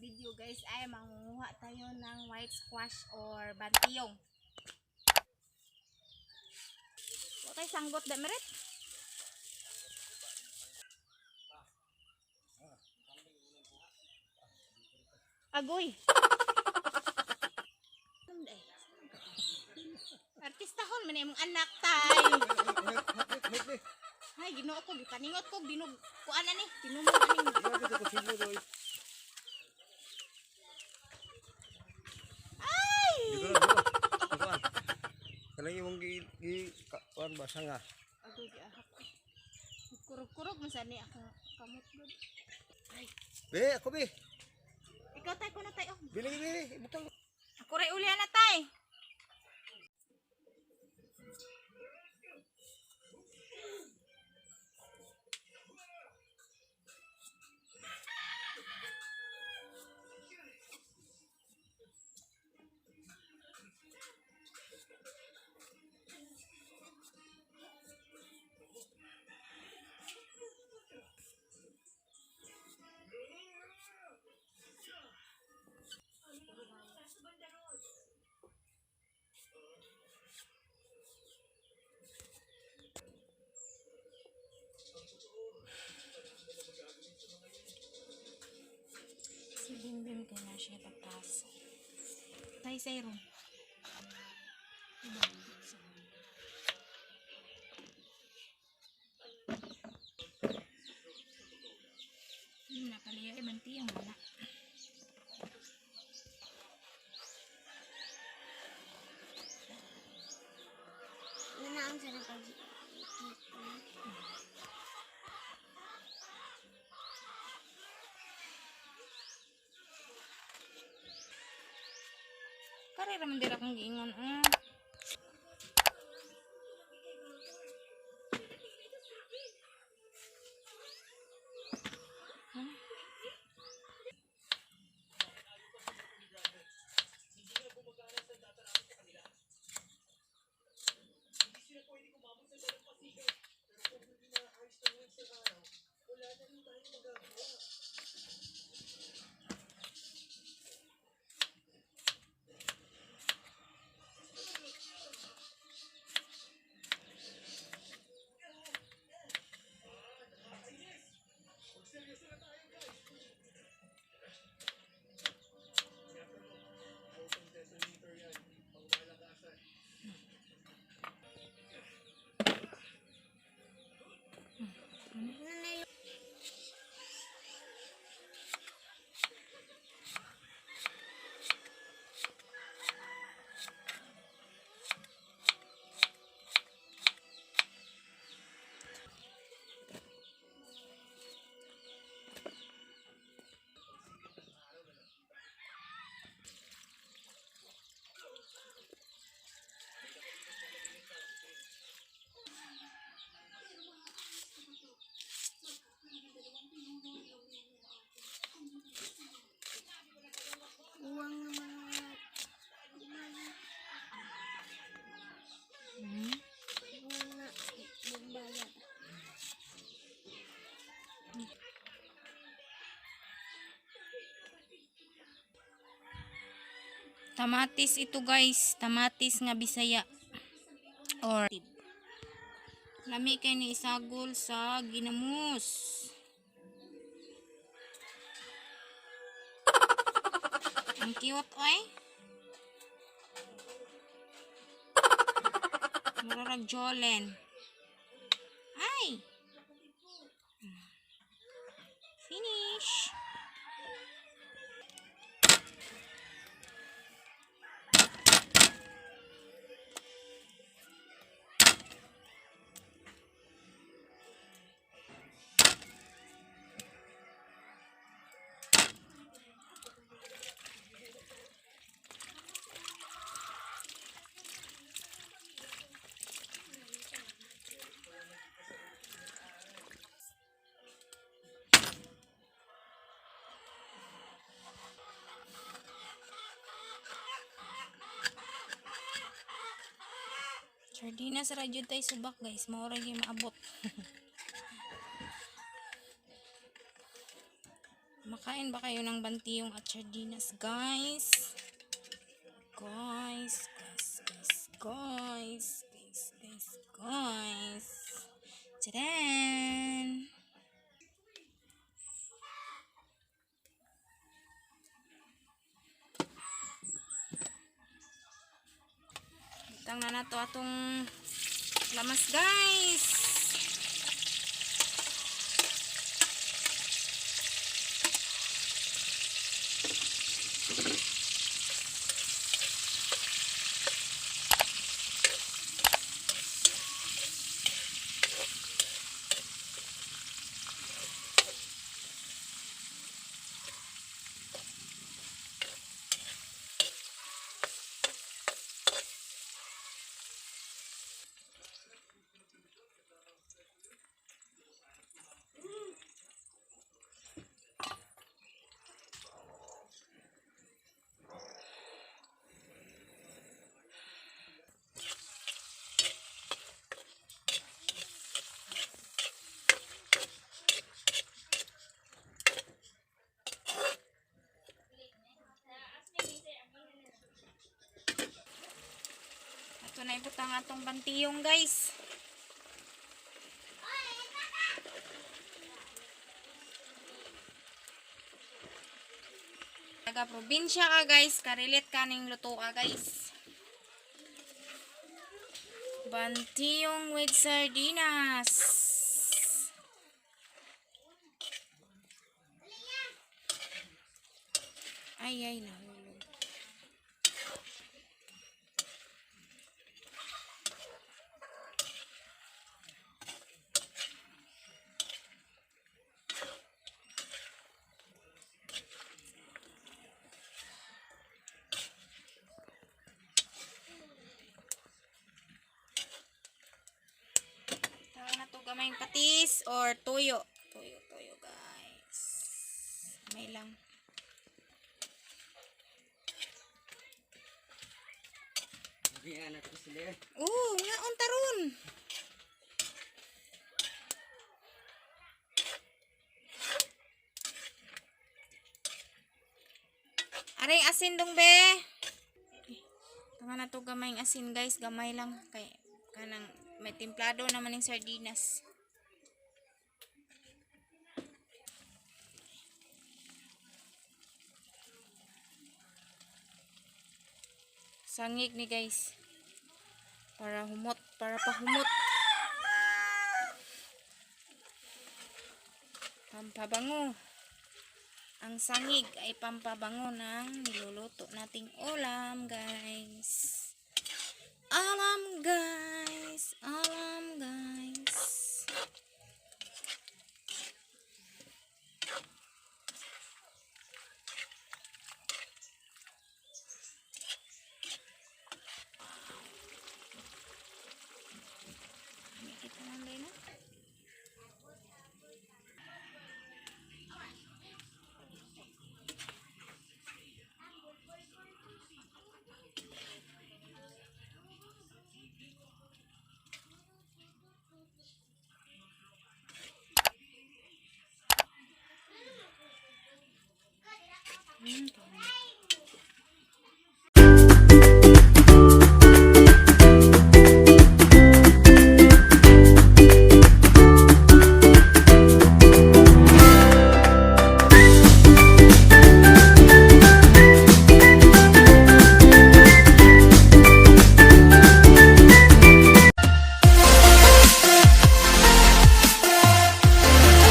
Video, guys, ay mangunguha tayo ng white squash or bantiyong. Wa tay sanggot da meret. Agoy. Artistahon man imong anak tay. Ay, Ginoo ko gipaningot ko dinog kuan ani, tinumon ani. Ay! Kanang imong gi gi kuan ba sanga? Agoy giahak. Kurog-kurog man sa ni akong kamot gud. Ay, Be, ako be. Ikaw tay kuno tay oh. Bili bili, ibutang. Ako ray uli na tay. Si Bimbim kay na siya tatas. Tay say room. Nakaliya ay bantiyong wala. Una ang sarap pag. Kare ra man dira kong giingon. Huh? Nanay. Uwang naman mga Uwang na bumbayad. Tamatis ito, guys, tamatis nga Bisaya. Or lami kay ni isagol sa ginamos. Ang cute oy. Murarag Jolen. Ay! Finish! Sardinas ra jud tay subak, guys, mao ra gyud maabot. Makain ba kayo ng bantiyong at sardinas, guys? Guys, guys, guys, guys, guys, guys, guys. Tadaan! Butang na nato atong lamas, guys. Ato na ibutang atong bantiyong, guys. Taga probinsya ka, guys, karilit kaning luto ka, guys. Bantiyong with sardinas. Ay ay, nahulog. Tama na to gamayng patis or tuyo. Tuyo, tuyo, guys. May lang. Gianak ko sila eh. Oo, nga on taron. Aring asin dong be. Tama na to gamayng asin, guys, gamay lang kay kanang may timplado naman yung sardinas. Sangig ni, guys. Para humot, para pahumot. Pampabango. Ang sangig ay pampabango ng niluluto nating ulam, guys. Alam, guys.